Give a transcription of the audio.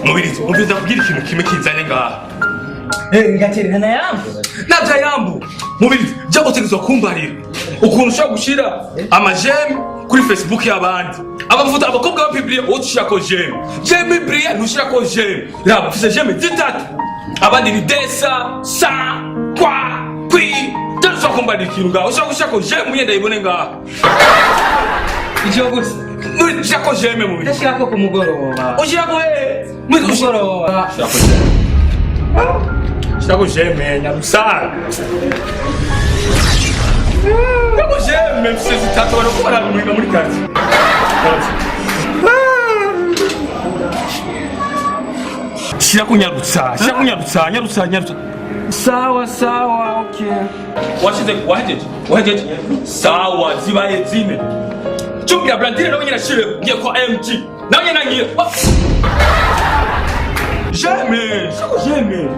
Mubirizi, umviriza kubwira ikintu kimwe kinzanye ngaha. Ngatererana yambu. Nabya yambu. Mubirizi, jya utegerezwa kumbarira ukuntu ushobora gushira ama j'aime kuri Facebook y'abandi. Abavuta abakobwa bapibliye, wowe ushirako j'aime. J'aime publié, ntushirako j'aime. Raba, ufise j'aime zitatu. Abandi ni desa, sa, kwa, kwi. Dore ushobora kumbarira ikintu ngaha. Ushobora gushirako j'aime yenda yibone ngaha. Ivyo gusa? Ushirako j'aime, mubirizi. Ndashirako ku mugoroba. Ushirako he? Ku mugoroba. Ushirako j'aime. Ushirako j'aime, nyarusanga. Ushirako j'aime, mfise zitatu, bariko barabimurika muri quartier. Shirako nyarutsa, shirako nyarutsa, nyarutsa, nyarutsa. Sawa sawa, okay. Washize, wahejeje, wahejeje. Sawa, zibaye zine. Cumbira Blandine nawe nyine ashire, ngiye kwa MG. Nawe nyine ngiye. J'aime, shirako j'aime.